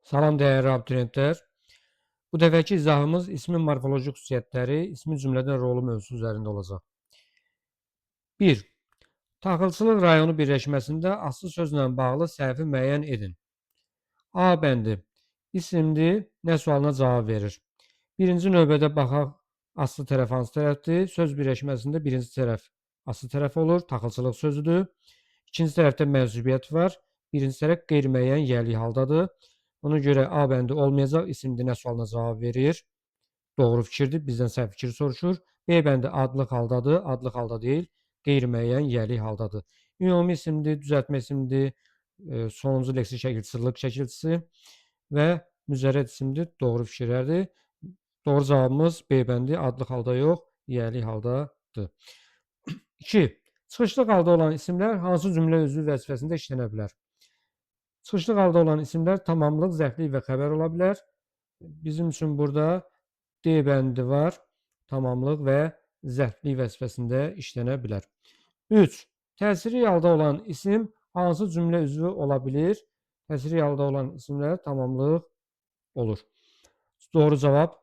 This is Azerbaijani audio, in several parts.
Salam dəyərli abituriyentlər. Bu dəfəki izahımız ismin morfoloji xüsusiyyətləri, ismin cümlədə rolu mövzusu üzərində olacaq. 1. Taxılçılıq rayonu birləşməsində aslı sözlə bağlı səhvi müəyyən edin. A bəndi isimdir, nə sualına cavab verir. Birinci növbədə baxaq aslı tərəf hansı tərəfdir? Söz birləşməsində birinci tərəf aslı tərəf olur, taxılçılıq sözüdür. İkinci tərəfdə mənsubiyyət var. Birinci tərəf qeyri-müəyyən yiyəlik haldadır. Ona görə A bəndi olmayacaq, isimdir, nə sualına cavab verir. Doğru fikirdir, bizdən səhv fikir soruşur. B bəndi adlıq haldadır, adlıq halda deyil, qeyri-müəyyən yiyəlik haldadır. Ümumi isimdir, düzəltmə isimdir, sonuncu leksik şəkilçisi, lıq şəkilçisi və mücərrəd isimdir, doğru fikirlərdir. Doğru cavabımız B bəndi adlıq halda yox, yiyəlik haldadır. 2. Çıxışlıq halda olan isimlər hansı cümlə üzvü vəzifəsində işlənə bilər? Çıxışlıq halda olan isimlər tamamlıq, zərflik və xəbər ola bilər. Bizim üçün burada D bəndi var. Tamamlıq və zərflik vəzifəsində işlənə bilər. 3. Təsiri halda olan isim hansı cümlə üzvü ola bilir? Təsiri halda olan isimlər tamamlıq olur. Doğru cavab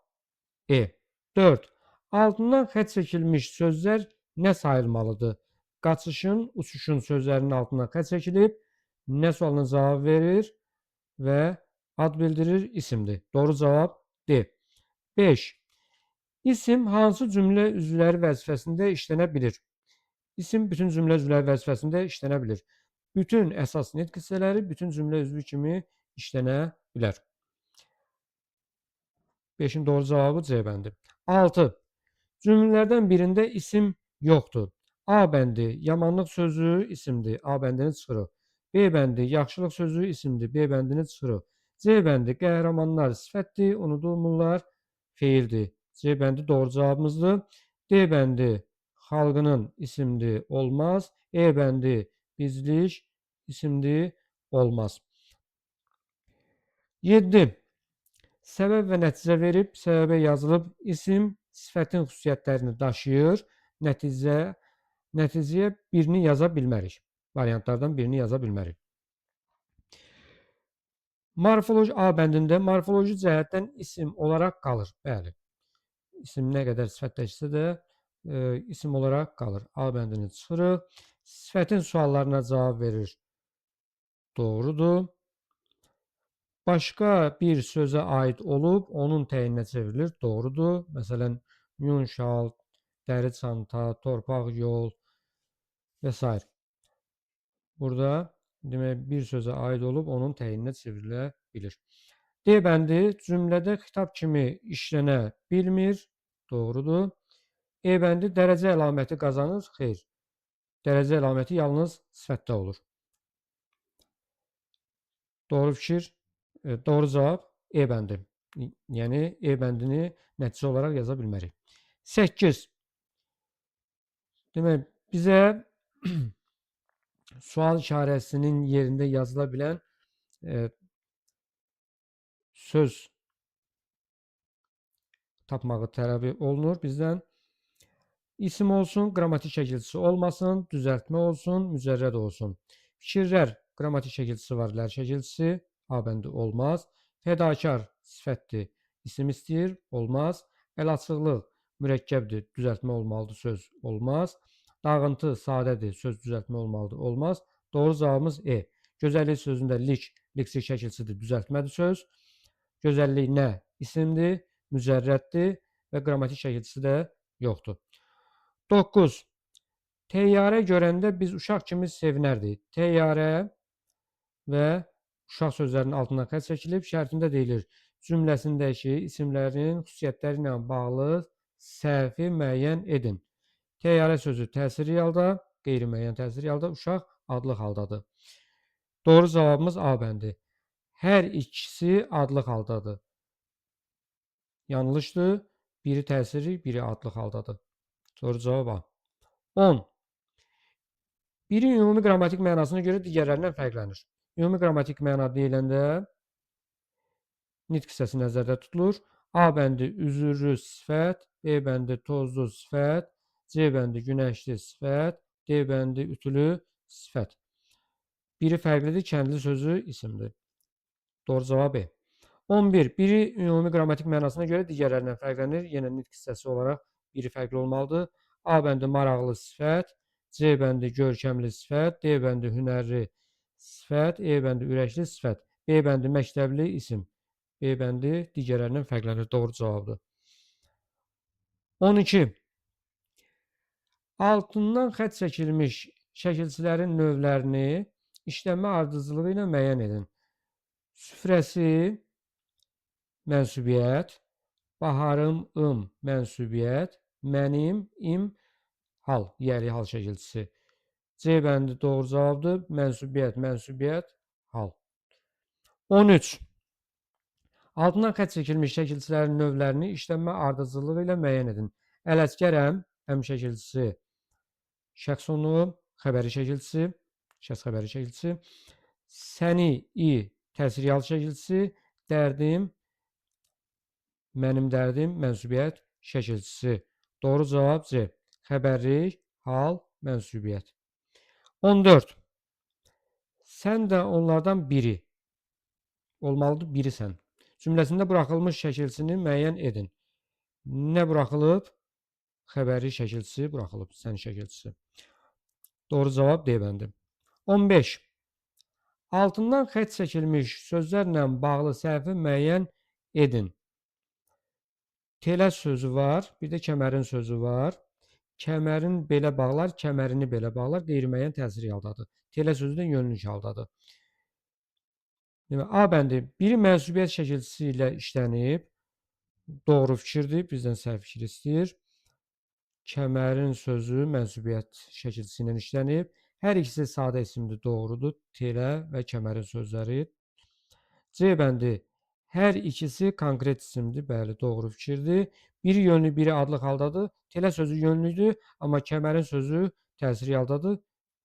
E. 4. Altından xətt çəkilmiş sözlər nə sayılmalıdır? Qaçışın, uçuşun sözlərinin altından xətt çəkilib. Nə sualına cavab verir və ad bildirir isimdir. Doğru cavab D. 5. İsim hansı cümlə üzvləri vəzifəsində işlənə bilir? İsim bütün cümlə üzvləri vəzifəsində işlənə bilir. Bütün əsas nitq hissələri bütün cümlə üzvü kimi işlənə bilər. 5-in doğru cavabı C bəndi. 6. Cümlələrdən birində isim yoxdur. A bəndi yamanlıq sözü isimdir. A bəndini çıxırıq. B bəndi yaxşılıq sözü isimdir. B bəndini çıxırıq. C bəndi qəhrəmanlar sifətdir, unudulmurlar, feildir. C bəndi doğru cavabımızdır. D bəndi xalqının isimdir, olmaz. E bəndi bizlik isimdir, olmaz. 7. Səbəb və nəticə verib, səbəbə yazılıb isim sifətin xüsusiyyətlərini daşıyır. Nəticəyə birini yaza bilmərik. Variantlardan birini yaza bilmərik. Morfoloji A bəndində morfoloji cəhətdən isim olaraq qalır. Bəli. İsim nə qədər sifətləşsə də isim olaraq qalır. A bəndini çıxırıq. Sifətin suallarına cavab verir. Doğrudur. Başqa bir sözə aid olub, onun təyinə çevrilir. Doğrudur. Məsələn, yun şal, dəri çanta, torpaq yol və s. Burada demək bir sözə aid olub, onun təyinə çevrilə bilir. D bəndi cümlədə xitab kimi işlənə bilmir. Doğrudur. E bəndi dərəcə əlaməti qazanır. Xeyr. Dərəcə əlaməti yalnız sifətdə olur. Doğru fikir, doğru cavab E bəndi. Yəni E bəndini nəticə olaraq yaza bilmərik. 8. Demək bizə sual işarəsinin yerində yazıla bilən söz tapmağı tələb olunur bizdən. İsim olsun, qrammatik şəkilçisi olmasın, düzəltmə olsun, mücərrəd olsun. Fikirlər, qrammatik şəkilçisi var, lər şəkilçisi, A bəndi olmaz. Fədakar sifətdir, isim istəyir, olmaz. Əlaçıqlıq mürəkkəbdir, düzəltmə olmalıdır, söz olmaz. Dağıntı sadədir, söz düzəltmə olmalıdır, olmaz. Doğru cavabımız E. Gözəllik sözündə lik, leksik şəkilçidir, düzəltmədir söz. Gözəllik nə? İsimdir, mücərrəddir və qrammatik şəkilçisi də yoxdur. 9. Təyyarə görəndə biz uşaq kimi sevinərdik. Təyyarə və uşaq sözlərinin altından xətt çəkilib, şərtində deyilir. Cümləsindəki isimlərin xüsusiyyətləri ilə bağlı səhvi müəyyən edin. Təyyarə sözü təsirli halda, qeyri-müəyyən təsirli halda, uşaq adlıq haldadır. Doğru cavabımız A bəndi. Hər ikisi adlıq haldadır. Yanlışdır. Biri təsirli, biri adlıq haldadır. Doğru cavab A. 10. Biri ümumi qrammatik mənasına görə digərlərindən fərqlənir. Ümumi qrammatik məna deyiləndə nitq hissəsi nəzərdə tutulur. A bəndi üzürlü sifət, B bəndi tozlu sifət, C bəndi günəşli sifət, D bəndi ütülü sifət. Biri fərqlidir, kəndli sözü isimdir. Doğru cavab E. 11. Biri ümumi qrammatik mənasına görə digərlərindən fərqlənir. Yenə nitq hissəsi olaraq biri fərqli olmalıdır. A bəndi maraqlı sifət, C bəndi görkəmli sifət, D bəndi hünərli sifət, E bəndi ürəkli sifət, B bəndi məktəbli isim. B bəndi digərlərindən fərqlənir. Doğru cavabdır. 12. Altından xətt çəkilmiş şəkilçilərin növlərini işlənmə ardıcıllığı ilə müəyyən edin. Süfrəsi mənsubiyyət, baharım, ım mənsubiyyət, mənim, im hal, yəli hal şəkilçisi. C bəndi doğru cavabdır. Mənsubiyyət, mənsubiyyət, hal. 13. Altından xətt çəkilmiş şəkilçilərin növlərini işlənmə ardıcıllığı ilə müəyyən edin. Ələsgərəm, əm şəkilçisi, şəxs onluğu, xəbəri şəkilçisi, şəxs xəbəri şəkilçisi, səni, i, təsir hal şəkilçisi, dərdim, mənim dərdim, mənsubiyyət şəkilçisi. Doğru cavab C. Xəbərlik, hal, mənsubiyyət. 14. Sən də onlardan biri olmalıdır, birisən. Cümləsində buraxılmış şəkilçisini müəyyən edin. Nə buraxılıb? Xəbəri şəkilçisi buraxılıb, sən şəkilçisi. Doğru cavab D bəndi. 15. Altından xətt çəkilmiş sözlərlə bağlı səhvi müəyyən edin. Telə sözü var, bir də kəmərin sözü var. Kəmərin belə bağlar, kəmərini belə bağlar, qeyri-müəyyən təsir haldadır. Telə sözü də yönlük haldadır. Demək, A bəndi biri mənsubiyyət şəkilçisi ilə işlənib. Doğru fikirdir, bizdən səhv fikir istəyir. Kəmərin sözü mənsubiyyət şəkilçisi ilə işlənib. Hər ikisi sadə isimdir, doğrudur. Telə və kəmərin sözləri. C bəndi hər ikisi konkret isimdir, bəli, doğru fikirdir. Biri yönlü, biri adlıq haldadır. Telə sözü yönlüdür, amma kəmərin sözü təsiri haldadır.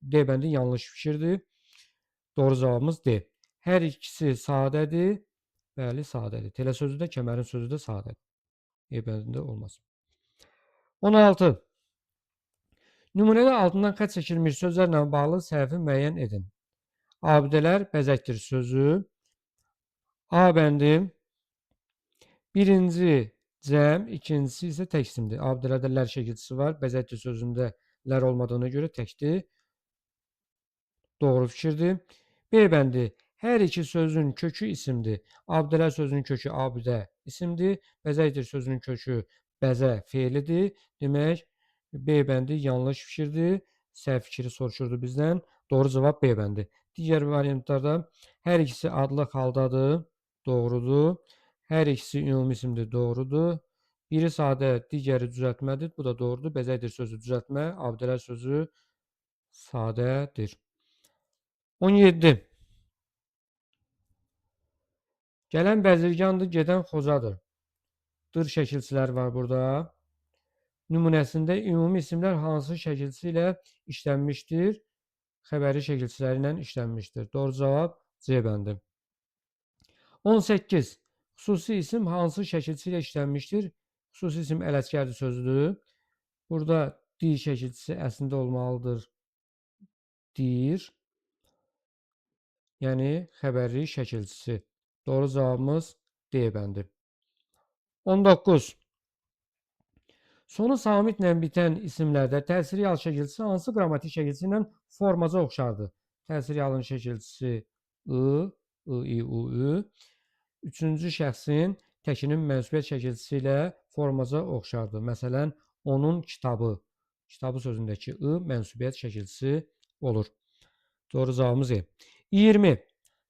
D bəndi yanlış fikirdir. Doğru cavabımız D. Hər ikisi sadədir. Bəli, sadədir. Telə sözü də, kəmərin sözü də sadədir. E bəndində olmaz. 16. Nümunədə altından xətt çəkilmiş sözlərlə bağlı səhvi müəyyən edin. Abidələr bəzəkdir sözü. A bəndi birinci cəm, ikincisi isə tək isimdir. Abidələrdə lər şəkilçisi var. Bəzəkdir sözündə lər olmadığına görə təkdir. Doğru fikirdir. B bəndi hər iki sözün kökü isimdir. Abidələr sözünün kökü abidə isimdir. Bəzəkdir sözünün kökü bəzə feilidir. Demək, B bəndi yanlış fikirdir. Səhv fikri soruşurdu bizdən. Doğru cavab B bəndi. Digər variantlarda hər ikisi adlıq haldadır. Doğrudur. Hər ikisi ümumi isimdir. Doğrudur. Biri sadə, digəri düzəltmədir. Bu da doğrudur. Bəzəkdir sözü düzəltmə, abidələr sözü sadədir. 17. Gələn bəzirgandır, gedən xocadır. Dır şəkilçilər var burada. Nümunəsində ümumi isimlər hansı şəkilçisi ilə işlənmişdir? Xəbəri şəkilçiləri ilə işlənmişdir. Doğru cavab C bəndi. 18. Xüsusi isim hansı şəkilçisi ilə işlənmişdir? Xüsusi isim ələsgərdir sözüdür. Burada di şəkilçisi əslində olmalıdır. Dir. Yəni xəbərli şəkilçisi. Doğru cavabımız D bəndi. 19. Sonu samitlə bitən isimlərdə təsiri hal şəkilçisi hansı qrammatik şəkilçisi ilə formaca oxşardır? Təsiri halın şəkilçisi I, I, I, U, Ü. Üçüncü şəxsin təkinin mənsubiyyət şəkilçisi ilə formaca oxşardır. Məsələn, onun kitabı. Kitabı sözündəki I mənsubiyyət şəkilçisi olur. Doğru cavabımız E. 20.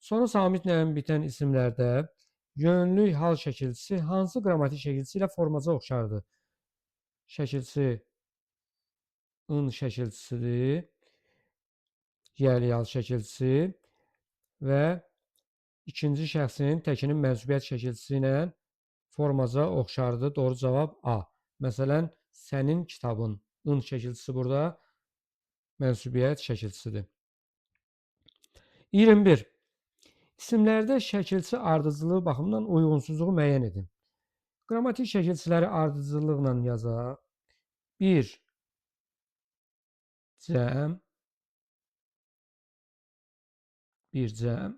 Sonu samitlə bitən isimlərdə yönlük hal şəkilçisi hansı qrammatik şəkilçisi ilə formaca oxşardır? Şəkilçisi ın şəkilçisidir. Yəli hal şəkilçisi və ikinci şəxsin təkinin mənsubiyyət şəkilçisi ilə formaca oxşardır. Doğru cavab A. Məsələn, sənin kitabın ın şəkilçisi burada mənsubiyyət şəkilçisidir. 21. İsimlərdə şəkilçi ardıcıllığı baxımından uyğunsuzluğu müəyyən edin. Qrammatik şəkilçiləri ardıcıllıqla yazaq. 1 cəm 1 cəm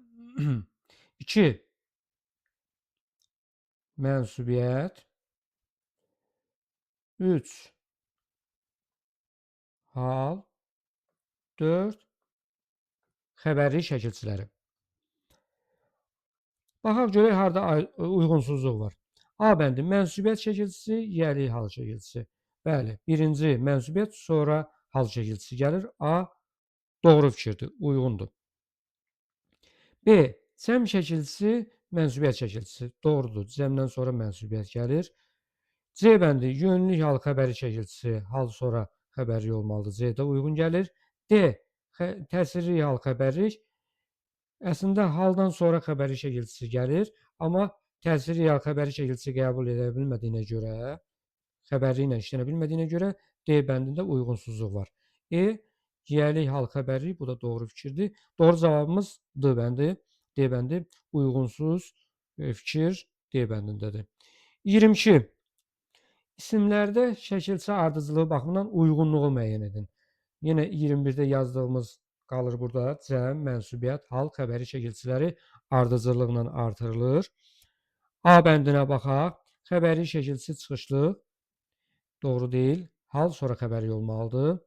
2 Mənsubiyyət. 3. Hal. 4. Xəbərlik şəkilçiləri. Baxaq görək harda uyğunsuzluq var. A bəndi mənsubiyyət şəkilçisi, yiyəlik hal şəkilçisi. Bəli, birinci mənsubiyyət, sonra hal şəkilçisi gəlir. A doğru fikirdir, uyğundur. B. Cəm şəkilçisi, mənsubiyyət şəkilçisi. Doğrudur. Cəmdən sonra mənsubiyyət gəlir. C bəndi yönlük hal xəbəri şəkilçisi, hal sonra xəbərlik olmalıdır. C-də uyğun gəlir. D. Təsirli hal xəbərlik. Əslində haldan sonra xəbəri şəkilçisi gəlir, amma təsirli hal xəbəri şəkilçisi qəbul edə bilmədiyinə görə, xəbərliklə işlənə bilmədiyinə görə D bəndində uyğunsuzluq var. E. Yiyəlik hal xəbərlik, bu da doğru fikirdir. Doğru cavabımız D bəndi. D bəndi uyğunsuz fikir D bəndindədir. 22. İsimlərdə şəkilçi ardıcılığı baxımından uyğunluğu müəyyən edin. Yenə 21-də yazdığımız qalır burada. Cəm, mənsubiyyət, hal, xəbəri şəkilçiləri ardıcıllıqla artırılır. A bəndinə baxaq. Xəbəri şəkilçisi çıxışlıq. Doğru deyil. Hal sonra xəbəri olmalıdır.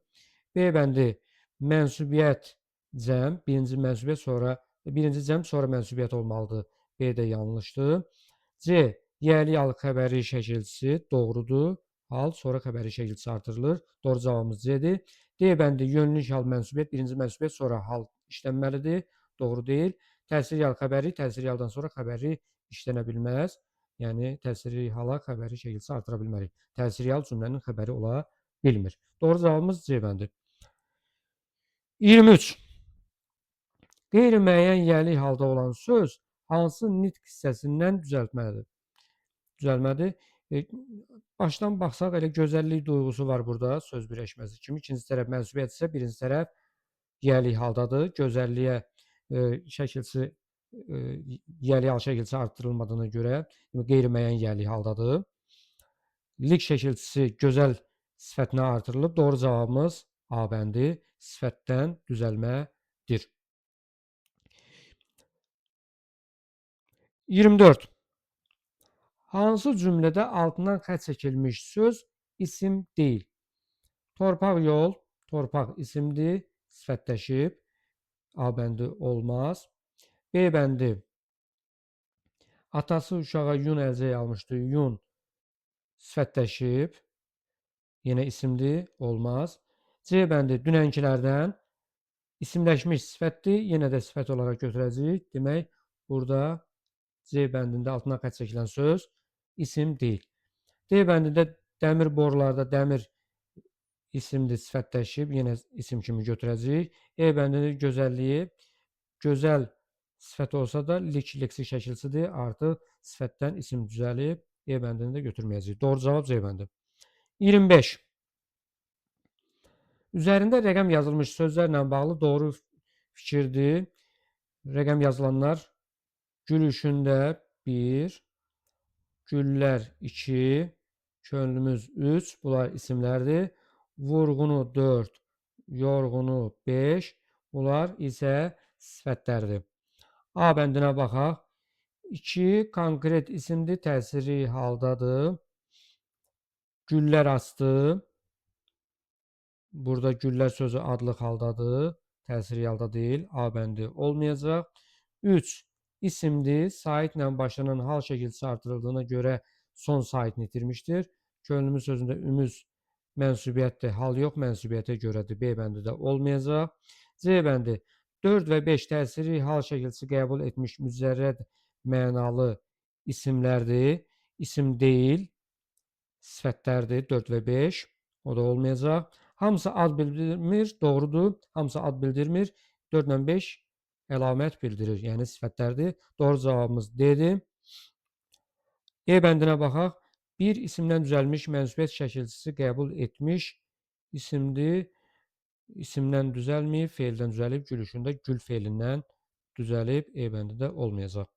B bəndi mənsubiyyət cəm, birinci mənsubiyyət sonra birinci cəm sonra mənsubiyyət olmalıdır. B də yanlışdır. C yiyəlik hal xəbəri şəkilçisi doğrudur. Hal sonra xəbəri şəkilçisi artırılır. Doğru cavabımız C-dir. D bəndi yönlük hal mənsubiyyət, birinci mənsubiyyət sonra hal işlənməlidir. Doğru deyil. Təsirli hal xəbəri, təsirli haldan sonra xəbəri işlənə bilməz. Yəni təsirli hala xəbəri şəkilçisi artıra bilmərik. Təsirli hal cümlənin xəbəri ola bilmir. Doğru cavabımız C bəndi. 23. Qeyri-müəyyən yiyəlik halda olan söz hansı nitq hissəsindən düzəltməlidir? Düzəlmədir. Başdan baxsaq elə gözəllik duyğusu var burada söz birləşməsi kimi. İkinci tərəf mənsubiyyət isə birinci tərəf yiyəlik haldadır. Gözəlliyə şəkilçisi yiyəlik hal şəkilçisi arttırılmadığına görə qeyri-müəyyən yiyəlik haldadır. Lik şəkilçisi gözəl sifətinə artırılıb. Doğru cavabımız A bəndi sifətdən düzəlmədir. 24. Hansı cümlədə altından xətt çəkilmiş söz isim deyil? Torpaq yol, torpaq isimdir, sifətləşib. A bəndi olmaz. B bəndi atası uşağa yun əlcək almışdı, yun sifətləşib. Yenə isimdir, olmaz. C bəndi dünənkilərdən isimləşmiş sifətdir, yenə də sifət olaraq götürəcəyik. Demək, burada C bəndində altına xətt çəkilən söz isim deyil. D bəndində dəmir borularda dəmir isimdir, sifətləşib, yenə isim kimi götürəcəyik. E bəndinin gözəlliyi gözəl sifət olsa da lik leksik şəkilçidir. Artıq sifətdən isim düzəlib, E bəndini də götürməyəcəyik. Doğru cavab C bəndi. 25. Üzərində rəqəm yazılmış sözlərlə bağlı doğru fikirdir. Rəqəm yazılanlar gülüşündə 1, güllər 2, könlümüz 3, bunlar isimlərdir. Vurğunu 4, yorğunu 5, bunlar isə sifətlərdir. A bəndinə baxaq. 2 konkret isimdir, təsiri haldadır. Güllər açdı. Burada güllər sözü adlıq haldadır, təsiri halda deyil. A bəndi olmayacaq. 3 isimdir. Saitlə başlanan hal şəkilçisi artırıldığına görə son saitini itirmişdir. Könlümüz sözündə ümüz mənsubiyyətdir. Hal yox, mənsubiyyətə görədir. B bəndi də olmayacaq. C bəndi 4 və 5 təsiri hal şəkilçisi qəbul etmiş mücərrəd mənalı isimlərdir. İsim deyil, sifətlərdir. 4 və 5. O da olmayacaq. Hamısı ad bildirmir, doğrudur. Hamısı ad bildirmir. 4 ilə 5 əlamət bildirir, yəni sifətlərdir. Doğru cavabımız D-dir. E bəndinə baxaq. Bir isimdən düzəlmiş mənsubiyyət şəkilçisi qəbul etmiş isimdir. İsimdən düzəlməyib, feildən düzəlib, gülüşündə gül feilindən düzəlib, E bəndi də olmayacaq.